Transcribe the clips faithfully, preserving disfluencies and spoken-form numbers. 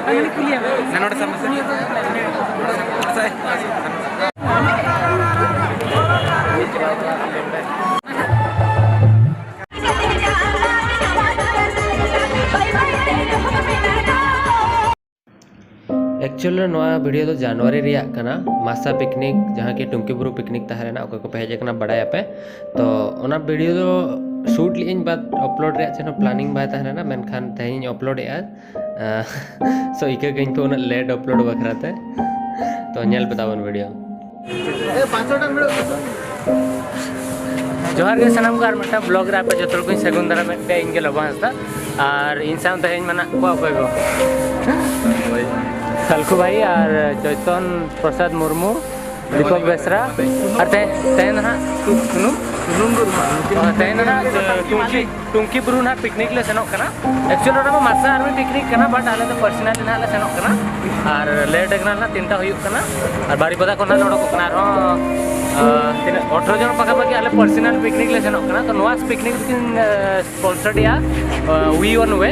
ᱱᱚᱰᱮ ᱥᱟᱵ ᱢᱮᱥᱮ᱾ ᱮᱠᱪᱩᱭᱮᱞ ᱨᱮ ᱱᱚᱣᱟ ᱵᱷᱤᱰᱤᱭᱳ ᱫᱚ ᱡᱟᱱᱩᱣᱟᱨᱤ ᱨᱮᱭᱟᱜ ᱠᱟᱱᱟ, ᱢᱟᱥᱟ ᱯᱤᱠᱱᱤᱠ, ᱡᱟᱦᱟᱸ ᱠᱤ ᱴᱩᱝᱠᱤ ᱵᱩᱨᱩ ᱯᱤᱠᱱᱤᱠ ᱛᱟᱦᱮᱸ ᱞᱮᱱᱟ, ᱚᱠᱚᱭ ᱠᱚᱯᱮ ᱦᱮᱡ ᱟᱠᱟᱱᱟ ᱵᱟᱲᱟᱭᱟᱯᱮ᱾ ᱛᱚ ᱚᱱᱟ ᱵᱷᱤᱰᱤᱭᱳ ᱫᱚ ᱥᱩᱴ ᱞᱮᱫ ᱟᱹᱧ, ᱵᱟᱴ ᱟᱯᱞᱳᱰ ᱨᱮᱭᱟᱜ ᱪᱮᱫ ᱦᱚᱸ ᱯᱞᱟᱱᱤᱝ ᱵᱟᱭ ᱛᱟᱦᱮᱸ ᱞᱮᱱᱟ, ᱢᱮᱱᱠᱷᱟᱱ ᱛᱮᱦᱮᱧ ᱤᱧ ᱟᱯᱞᱳᱰ ᱮᱫᱼᱟ᱾ ᱥᱳ ᱤᱠᱟᱹ ᱠᱟᱹᱧ ᱯᱮ ᱩᱱᱟᱹᱜ ᱞᱮᱴ ᱟᱯᱞᱳᱰ ᱵᱟᱠᱷᱨᱟ ᱛᱮ᱾ ᱛᱚ ᱧᱮᱞ ᱯᱮ ᱛᱟᱵᱚᱱ ᱵᱷᱤᱰᱤᱭᱳ᱾ ᱡᱚᱦᱟᱨ ᱜᱮ ᱥᱟᱱᱟᱢ ᱠᱚ, ᱟᱨ ᱢᱤᱫᱴᱟᱝ ᱵᱞᱚᱜ ᱨᱮ ᱟᱯᱮ ᱡᱚᱛᱚ ᱦᱚᱲ ᱠᱚᱧ ᱥᱟᱹᱜᱩᱱ ᱫᱟᱨᱟᱢᱮᱫ ᱯᱮᱭᱟ᱾ ᱤᱧ ᱜᱮ ᱞᱚᱵᱚ ᱦᱟᱸᱥᱫᱟ, ᱟᱨ ᱤᱧ ᱥᱟᱶ ᱛᱮᱦᱮᱧ ᱢᱮᱱᱟᱜ ᱠᱚᱣᱟ ᱚᱠᱚᱭ ᱠᱚ? ᱥᱟᱞᱠᱷᱩ ᱵᱷᱟᱭ ᱟᱨ ᱪᱳᱭᱛᱚᱱ ᱯᱨᱚᱥᱟᱫᱽ ᱢᱩᱨᱢᱩ, ᱫᱤᱯᱚᱠ ᱵᱮᱥᱨᱟ, ᱟᱨ ᱛᱮ-, ᱛᱮᱦᱮᱧ ᱫᱚ ᱱᱟᱦᱟᱜ ᱥᱩ-, ᱥᱩᱱᱩᱢ? ᱥᱩᱱᱩᱢ ᱫᱚ ᱵᱟᱝ, ᱱᱩᱠᱤᱱ ᱚ, ᱛᱮᱦᱮᱧ ᱫᱚ ᱱᱟᱦᱟᱜ ᱴᱩᱝᱠᱤ, ᱴᱩᱝᱠᱤ ᱵᱩᱨᱩ ᱱᱟᱦᱟᱜ ᱯᱤᱠᱱᱤᱠ ᱞᱮ ᱥᱮᱱᱚᱜ ᱠᱟᱱᱟ᱾ ᱮᱠᱪᱩᱭᱮᱞ ᱚᱱᱟ ᱢᱟ ᱢᱟᱥᱟ ᱟᱨᱢᱤ ᱯᱤᱠᱱᱤᱠ ᱠᱟᱱᱟ, ᱵᱟᱴ ᱟᱞᱮ ᱫᱚ ᱯᱟᱨᱥᱚᱱᱟᱞ ᱱᱟᱦᱟᱜ ᱞᱮ ᱥᱮᱱᱚᱜ ᱠᱟᱱᱟ᱾ ᱟᱨ ᱞᱮᱴ ᱟᱠᱟᱱᱟ ᱱᱟᱦᱟᱜ, ᱛᱤᱱᱴᱟ ᱦᱩᱭᱩᱜ ᱠᱟᱱᱟ᱾ ᱟᱨ ᱵᱟᱨᱤᱯᱟᱫᱟ ᱠᱷᱚᱱ ᱱᱟᱦᱟᱜ ᱞᱮ ᱚᱰᱚᱠᱚᱜ ᱠᱟᱱᱟ ᱟᱨᱦᱚᱸ, ᱟᱨ ᱛᱤᱱᱟᱹᱜ ᱟᱴᱷᱨᱚ ᱡᱚᱱ ᱯᱟᱠᱟᱯᱟᱠᱤ ᱟᱞᱮ ᱯᱟᱨᱥᱚᱱᱟᱞ ᱯᱤᱠᱱᱤᱠ ᱞᱮ ᱥᱮᱱᱚᱜ ᱠᱟᱱᱟ᱾ ᱛᱚ ᱱᱚᱣᱟ ᱯᱤᱠᱱᱤᱠ ᱫᱚᱠᱤᱱ, ᱟᱨ, ᱥᱯᱚᱱᱥᱚᱨ ᱮᱫᱼᱟ, ᱟᱨ, ᱣᱤ ᱚᱱ ᱣᱮ᱾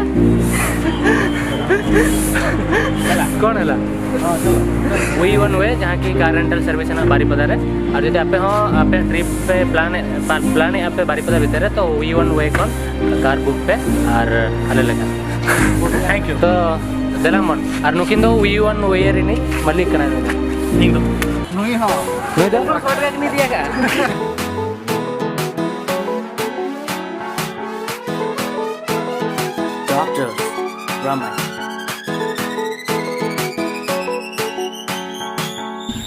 ᱠᱚᱱ ᱦᱮᱞᱟ? ᱣᱤ ᱚᱱ ᱣᱮ, ᱡᱟᱦᱟᱸ ᱠᱤ ᱠᱟᱨ ᱨᱮᱱᱴᱟᱞ ᱥᱟᱨᱵᱷᱤᱥ ᱦᱮᱱᱟᱜᱼᱟ ᱵᱟᱨᱤᱯᱟᱫᱟ ᱨᱮ᱾ ᱟᱨ ᱡᱩᱫᱤ ᱟᱯᱮ ᱦᱚᱸ ᱟᱯᱮ ᱴᱨᱤᱯ ᱯᱮ ᱯᱞᱟᱱ ᱮᱫ, ᱯᱞᱟᱱ ᱮᱫᱼᱟ ᱯᱮ ᱵᱟᱨᱤᱯᱟᱫᱟ ᱵᱷᱤᱛᱤᱨ ᱨᱮ, ᱛᱚ ᱣᱤ ᱚᱱ ᱣᱮ ᱠᱷᱚᱱ ᱠᱟᱨ ᱵᱩᱠ ᱯᱮ ᱟᱨ ᱟᱞᱮ ᱞᱮᱠᱟ᱾ Thank you. ᱛᱚ ᱫᱮᱞᱟ ᱢᱚᱱ, ᱟᱨ ᱱᱩᱠᱤᱱ ᱫᱚ ᱣᱤ ᱚᱱ ᱣᱮ ᱨᱤᱱᱤᱡ ᱢᱟᱹᱞᱤᱠ ᱠᱟᱱᱟᱭ ᱱᱩᱭ ᱫᱚ᱾ ᱤᱧ ᱫᱚ᱾ ᱱᱩᱭ ᱫᱚ? ᱰᱚᱠᱴᱚᱨ ᱨᱟᱢᱟᱭ᱾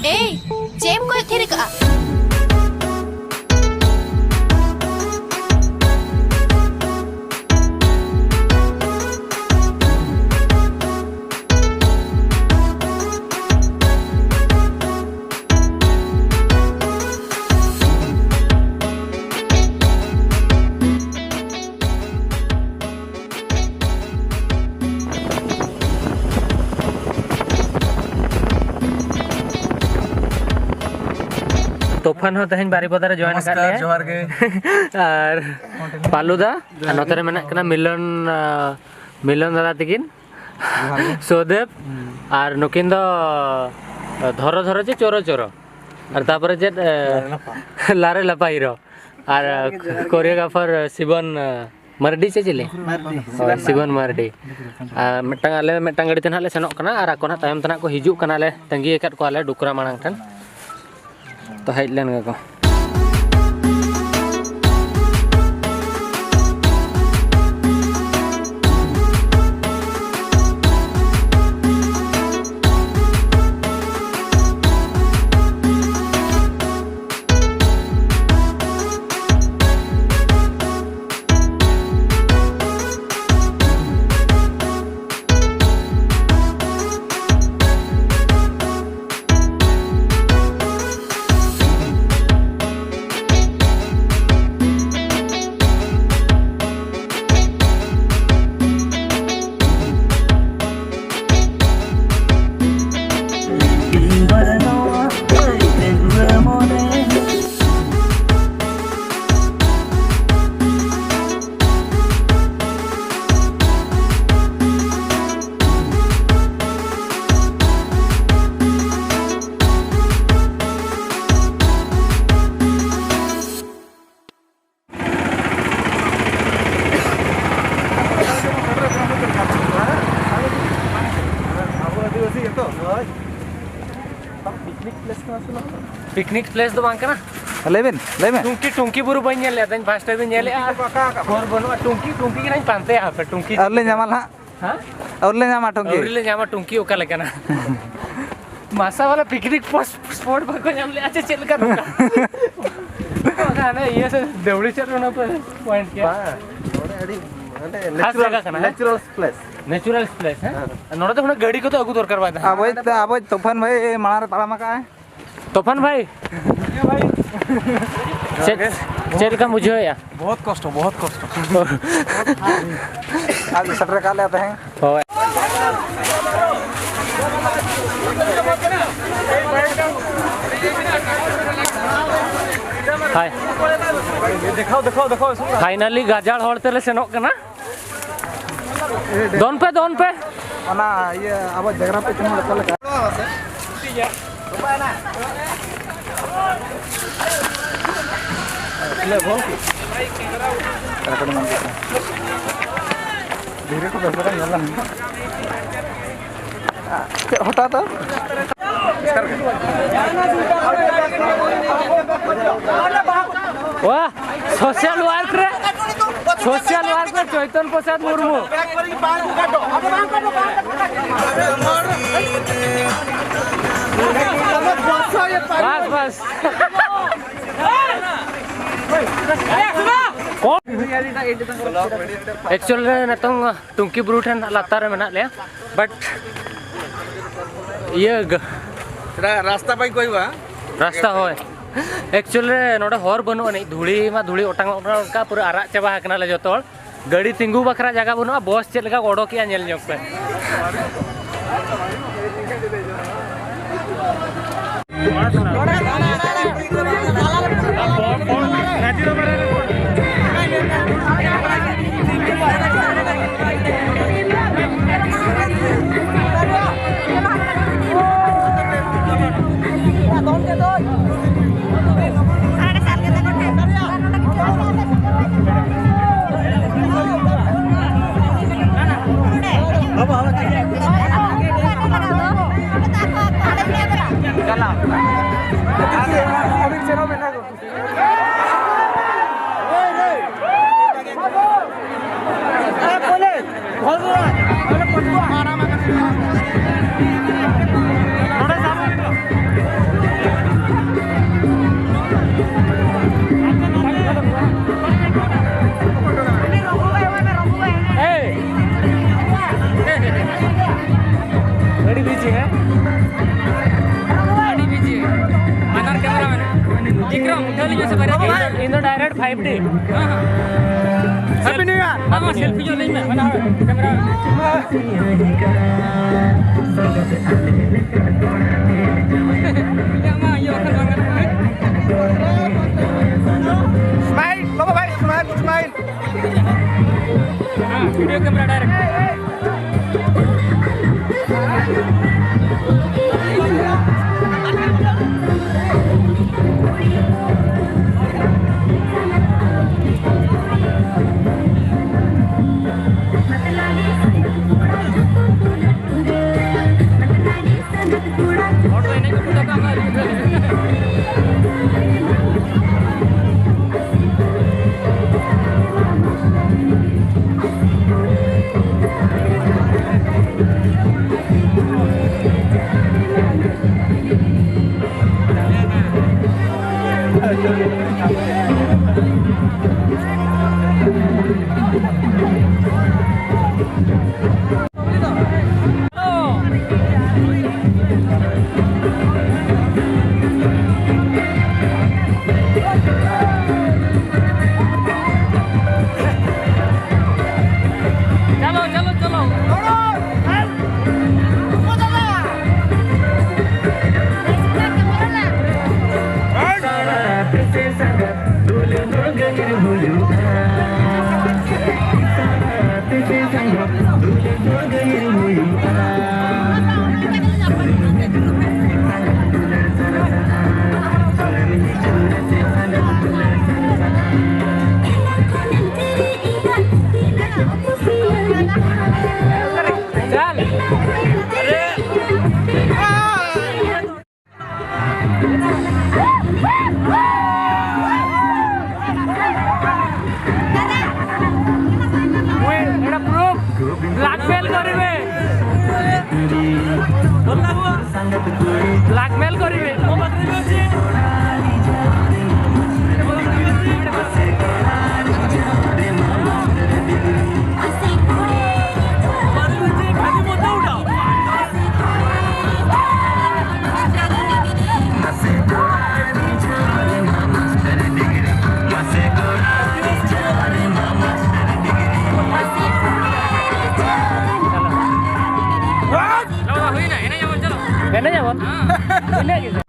ᱮᱭ, ᱪᱮᱫ ᱮᱢ ᱠᱚᱭᱚᱜ ᱛᱷᱤᱨ ᱠᱟᱜᱼᱟ? ᱛᱩᱯᱷᱟᱱ ᱦᱚᱸ ᱛᱮᱦᱮᱧ ᱵᱟᱨᱤᱯᱟᱫᱟ ᱨᱮ ᱡᱚᱭᱮᱱ ᱟᱠᱟᱫ ᱱᱚᱢᱚᱥᱠᱟᱨ, ᱞᱮᱭᱟ᱾ ᱡᱚᱦᱟᱨ ᱜᱮ᱾ ᱟᱨ ᱯᱟᱞᱩ ᱫᱟ, ᱟᱨ ᱱᱚᱛᱮ ᱨᱮ ᱢᱮᱱᱟᱜ ᱠᱤᱱᱟ ᱢᱤᱞᱚᱱ, ᱟᱸ, ᱢᱤᱞᱚᱱ ᱫᱟᱫᱟ ᱛᱟᱹᱠᱤᱱ᱾ ᱡᱚᱦᱟᱨ ᱜᱮ᱾ ᱥᱚᱦᱫᱮᱵ᱾ ᱦᱩᱸ᱾ ᱟᱨ ᱱᱩᱠᱤᱱ ᱫᱚ ᱫᱷᱚᱨᱚ ᱫᱷᱚᱨᱚ ᱪᱮ ᱪᱚᱨᱚ ᱪᱚᱨᱚ? ᱟᱨ ᱛᱟᱯᱚᱨᱮ ᱪᱮᱫ, ᱮ, ᱞᱟᱨᱮ ᱞᱟᱯᱟ᱾ ᱞᱟᱨᱮ ᱞᱟᱯᱟ ᱦᱤᱨᱳ᱾ ᱟᱨ ᱡᱚᱦᱟᱨ ᱜᱮ, ᱡᱚᱦᱟᱨ ᱜᱮ᱾ Choreographer ᱥᱤᱵᱚᱱ, ᱮ, ᱢᱟᱨᱰᱤ ᱥᱮ ᱪᱤᱞᱤ? ᱢᱟᱨᱰᱤ, ᱦᱳᱭ, ᱥᱤᱵᱚᱱ ᱥᱤᱵᱚᱱ ᱢᱟᱨᱰᱤ᱾ ᱟᱨ ᱢᱤᱫᱴᱟᱝ, ᱟᱞᱮ ᱢᱤᱫᱴᱟᱝ ᱜᱟᱹᱰᱤ ᱛᱮ ᱱᱟᱦᱟᱜ ᱞᱮ ᱥᱮᱱᱚᱜ ᱠᱟᱱᱟ ᱟᱨ ᱟᱠᱚ ᱱᱟᱦᱟᱜ ᱛᱟᱭᱚᱢ ᱛᱮ ᱱᱟᱦᱟᱜ ᱠᱚ ᱦᱤᱡᱩᱜ ᱠᱟᱱᱟ᱾ ᱞᱮ ᱛᱟᱺᱜᱤ ᱟᱠᱟᱫ ᱠᱚᱣᱟᱞᱮ ᱰᱩᱠᱨᱟ ᱢᱟᱲᱟᱝ ᱴᱷᱮᱱ᱾ ᱛᱚ, ᱦᱮᱡ ᱞᱮᱱ ᱜᱮᱠᱚ᱾ ᱟᱵᱚ ᱟᱹᱫᱤᱵᱟᱹᱥᱤ ᱜᱮᱛᱚ, ᱦᱳᱭ᱾ ᱯᱤᱠᱱᱤᱠ ᱯᱞᱮᱥ ᱠᱟᱱᱟ ᱥᱮ ᱱᱚᱣᱟ ᱫᱚ? ᱯᱤᱠᱱᱤᱠ ᱯᱞᱮᱥ ᱫᱚ ᱵᱟᱝ ᱠᱟᱱᱟ᱾ ᱞᱟᱹᱭ ᱵᱤᱱ, ᱞᱟᱹᱭ ᱢᱮ᱾ ᱴᱩᱝᱠᱤ, ᱴᱩᱝᱠᱤ ᱵᱩᱨᱩ ᱵᱟᱹᱧ ᱧᱮᱞ ᱞᱮᱫᱟ, ᱤᱧ ᱯᱷᱟᱥᱴ ᱴᱟᱭᱤᱢ ᱤᱧ ᱧᱮᱞᱮᱫᱼᱟ᱾ ᱦᱚᱨ ᱵᱟᱹᱱᱩᱜᱼᱟ, ᱴᱩᱝᱠᱤ, ᱴᱩᱝᱠᱤ ᱜᱮ ᱱᱟᱧ ᱯᱟᱱᱛᱮᱭᱟ ᱦᱟᱯᱮ, ᱴᱩᱝᱠᱤ᱾ ᱟᱹᱣᱨᱤ ᱞᱮ ᱧᱟᱢᱟ ᱱᱟᱦᱟᱜ᱾ ᱦᱮᱸ? ᱟᱹᱣᱨᱤ ᱞᱮ ᱧᱟᱢᱟ ᱴᱩᱝᱠᱤ᱾ ᱟᱹᱣᱨᱤ ᱞᱮ ᱧᱟᱢᱟ ᱴᱩᱝᱠᱤ ᱚᱠᱟ ᱞᱮᱠᱟᱱᱟ? ᱢᱟᱥᱟ ᱵᱟᱞᱟ ᱯᱤᱠᱱᱤᱠ ᱯᱚᱥ-, ᱥᱯᱚᱴ ᱵᱟᱠᱚ ᱧᱟᱢ ᱞᱮᱫᱼᱟ ᱪᱮ ᱪᱮᱫ ᱞᱮᱠᱟ ᱱᱚᱝᱠᱟ? ᱦᱟᱱᱮ ᱤᱭᱟᱹ ᱥᱮ ᱫᱟᱹᱣᱲᱤ ᱥᱮᱫ ᱨᱮ ᱚᱱᱟ ᱯᱚᱭᱮᱱᱴ ᱜᱮ᱾ ᱵᱟᱝ, ᱱᱚᱰᱮ ᱟᱹᱰᱤ, ᱱᱚᱰᱮ ᱠᱷᱟᱥ ᱱᱮᱪᱟᱨᱟᱞ, ᱡᱟᱭᱜᱟ ᱠᱟᱱᱟ, ᱦᱮᱸ? Natural place. ᱱᱮᱪᱟᱨᱟᱞ ᱯᱞᱮᱥ, ᱦᱮᱸ? ᱦᱮᱸ᱾ ᱱᱚᱰᱮ ᱫᱚ ᱩᱱᱟᱹᱜ ᱜᱟᱹᱰᱤ ᱠᱚᱫᱚ ᱟᱹᱜᱩ ᱫᱚᱨᱠᱟᱨ ᱵᱟᱭ ᱛᱟᱦᱮᱸ᱾ ᱟᱵᱚᱭᱤᱡ, ᱟᱵᱚᱭᱤᱡ ᱛᱩᱯᱷᱟᱱ ᱵᱷᱟᱹᱭ ᱢᱟᱲᱟᱝ ᱨᱮ ᱛᱟᱲᱟᱢ ᱟᱠᱟᱫᱼᱟᱭ᱾ ᱛᱚᱯᱷᱟᱱ ᱵᱷᱟᱹᱭ, ᱪᱮᱫ, ᱪᱮᱫ ᱞᱮᱠᱟᱢ ᱵᱩᱡᱷᱟᱹᱣᱮᱫᱼᱟ? ᱵᱚᱦᱩᱛ ᱠᱚᱥᱴᱚ, ᱵᱚᱦᱩᱛ ᱠᱚᱥᱴᱚ᱾ ᱟᱨ ᱥᱮᱴᱮᱨ ᱟᱠᱟᱫ ᱞᱮᱭᱟ ᱛᱮᱦᱮᱧ᱾ ᱦᱳᱭ᱾ ᱦᱟᱭ᱾ ᱫᱮᱠᱷᱟᱣ, ᱫᱮᱠᱷᱟᱣ, ᱫᱮᱠᱷᱟᱣ᱾ ᱯᱷᱟᱭᱱᱟᱞᱤ ᱜᱟᱡᱟᱲ ᱦᱚᱲ ᱛᱮᱞᱮ ᱥᱮᱱᱚᱜ ᱠᱟᱱᱟ᱾ ᱫᱚᱱ ᱯᱮ, ᱫᱚᱱ ᱯᱮ᱾ ᱚᱱᱟ ᱤᱭᱟᱹ ᱟᱵᱚ ᱡᱟᱜᱽᱨᱟ ᱯᱮ ᱪᱮᱱᱮᱞ ᱚᱠᱟ ᱞᱮᱠᱟ? ᱫᱷᱤᱨᱤ ᱠᱚ ᱵᱮᱥ ᱵᱟᱝ ᱧᱮᱞ ᱞᱮᱱ᱾ ᱪᱮᱫ ᱦᱚᱴᱟᱛ? ᱣᱟᱦ, ᱥᱳᱥᱟᱞ ᱣᱟᱨᱠ ᱨᱮ, ᱥᱳᱥᱟᱞ ᱣᱟᱨᱠ ᱨᱮ ᱪᱳᱭᱛᱚᱱ ᱯᱨᱚᱥᱟᱫᱽ ᱢᱩᱨᱢᱩ᱾ ᱵᱟᱥ, ᱵᱟᱥ᱾ ᱮᱠᱪᱩᱭᱮᱞ ᱨᱮ ᱱᱤᱛᱚᱝ ᱴᱩᱝᱠᱤ ᱵᱩᱨᱩ ᱴᱷᱮᱱ ᱞᱟᱛᱟᱨ ᱨᱮ ᱢᱮᱱᱟᱜ ᱞᱮᱭᱟ, but ᱤᱭᱟᱹ ᱜ- ᱨᱟᱥᱛᱟ ᱵᱟᱭ ᱠᱚᱭᱚᱜᱟ᱾ ᱨᱟᱥᱛᱟ, ᱦᱳᱭ᱾ ᱮᱠᱪᱩᱭᱮᱞ ᱨᱮ ᱱᱚᱰᱮ ᱦᱚᱨ ᱵᱟᱹᱱᱩᱜ ᱟᱹᱱᱤᱡ, ᱫᱷᱩᱲᱤ ᱢᱟ ᱫᱷᱩᱲᱤ ᱚᱴᱟᱝᱚᱜ ᱠᱟᱱᱟ, ᱚᱱᱠᱟ ᱯᱩᱨᱟᱹ ᱟᱨᱟᱜ ᱪᱟᱵᱟ ᱟᱠᱟᱱᱟᱞᱮ ᱡᱚᱛᱚ ᱦᱚᱲ᱾ ᱜᱟᱹᱰᱤ ᱛᱤᱸᱜᱩ ᱵᱟᱠᱷᱨᱟ ᱡᱟᱭᱜᱟ ᱵᱟᱹᱱᱩᱜᱼᱟ, ᱵᱚᱥ ᱪᱮᱫ ᱞᱮᱠᱟ ᱠᱚ ᱚᱰᱚᱠᱮᱜᱼᱟ ᱧᱮᱞ ᱧᱚᱜ ᱯᱮ᱾ ᱟᱹᱰᱤ ᱵᱤᱡᱤ, ᱦᱮᱸ? ᱟᱹᱰᱤ ᱵᱤᱡᱤ᱾ ᱵᱟᱱᱟᱨ ᱠᱮᱢᱮᱨᱟ ᱢᱮᱱᱟᱜᱼᱟ᱾ ᱵᱤᱠᱨᱚᱢ, ᱩᱴᱷᱟᱹᱣ ᱞᱤᱧ ᱢᱮᱥᱮ ᱵᱟᱨᱭᱟ᱾ ᱤᱧ ᱫᱚ, ᱤᱧ ᱫᱚ direct five D᱾ ᱦᱮᱸ, ᱦᱮᱸ᱾ Happy New Year! ᱵᱟᱝ, ᱵᱟᱝ, selfie ᱧᱚᱜ ᱞᱤᱧ ᱢᱮ, ᱵᱟᱱᱟ ᱦᱚᱲ ᱠᱮᱢᱮᱨᱟ᱾ ᱤᱧᱟᱹᱜ ᱢᱟ ᱤᱭᱟᱹ ᱵᱟᱠᱷᱟᱱ ᱵᱟᱝ ᱜᱟᱱᱚᱜ ᱠᱟᱱᱟ᱾ Smile, ᱵᱟᱵᱟ ᱵᱷᱟᱭ, smile, smile. Video camera direct. ᱪᱚᱞᱚ, ᱪᱚᱞᱚ, ᱪᱚᱞᱚ᱾ ଏଇଟା ପ୍ରୁଫ୍। ବ୍ଲାକମେଲ କରିବେ। ବ୍ଲାକମେଲ କରିବେ। ᱦᱩᱭᱱᱟ, ᱮᱱᱮᱡ ᱟᱵᱚᱱ, ᱪᱚᱞᱚ᱾ ᱮᱱᱮᱡ ᱟᱵᱚᱱ᱾ ᱦᱮᱸ᱾ ᱤᱱᱟᱹᱜ ᱜᱮ᱾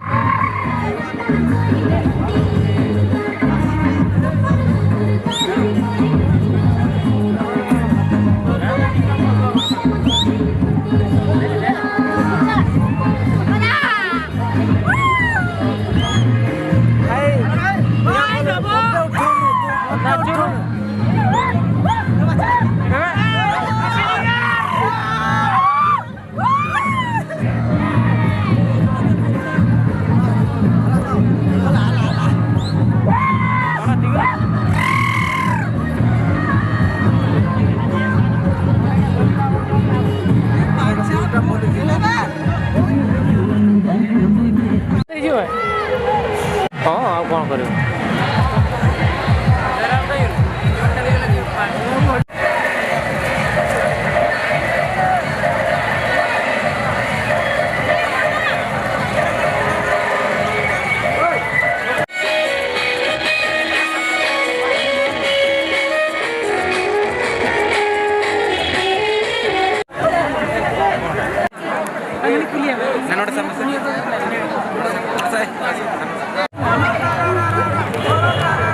ᱱᱚᱰᱮ ᱥᱟᱵ ᱢᱮᱥᱮ᱾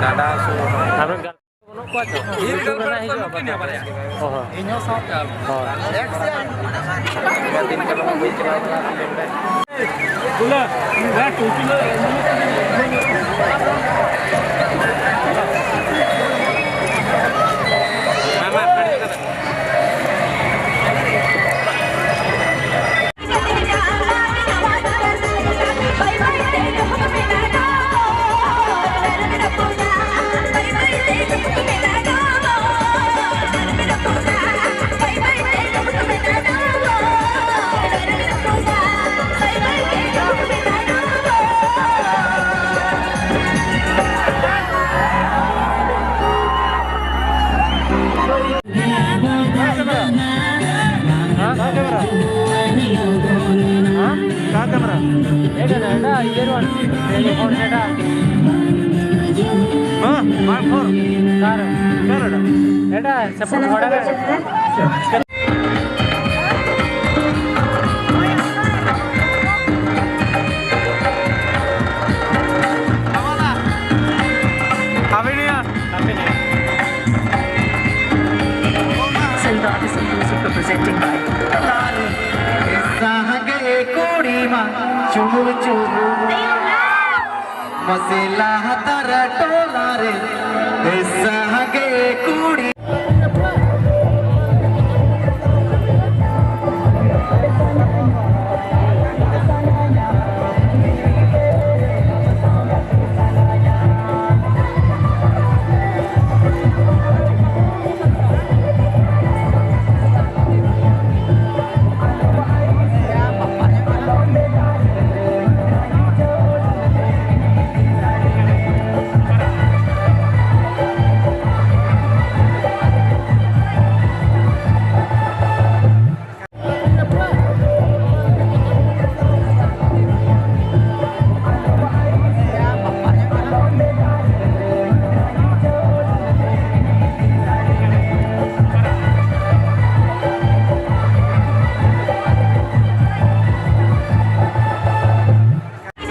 ᱫᱟᱫᱟ ᱥᱩᱨ ᱨᱮ᱾ ᱟᱵᱮᱱ ᱜᱟᱞ-, YouTube ᱨᱮᱱᱟᱜ ᱦᱤᱡᱩᱜᱼᱟ, ᱵᱟᱠᱷᱟᱱ᱾ ᱚ ᱦᱚᱸ᱾ ᱤᱧ ᱦᱚᱸ ᱥᱟᱶᱛᱮ᱾ ᱦᱳᱭ᱾ हाँ? हाँ? कहाँ कैमरा? এটা না, এটা ইয়ের ওয়ান। এই ফোন এটা। हाँ, मार्क फोर। কার? কার এটা? এটা সেপোর্ট করা গেছে। अभी नहीं। Silver is inclusive representing by ᱥᱟᱸᱜᱮ ᱠᱩᱲᱤ ᱢᱟ ᱪᱩᱢᱩᱞ ᱪᱩᱢᱩᱞ ᱢᱟᱥᱮ ᱞᱟᱦᱟ ᱛᱟᱨᱟ ᱴᱚᱞᱟ ᱨᱮ ᱥᱟᱸᱜᱮ ᱠᱩᱲᱤ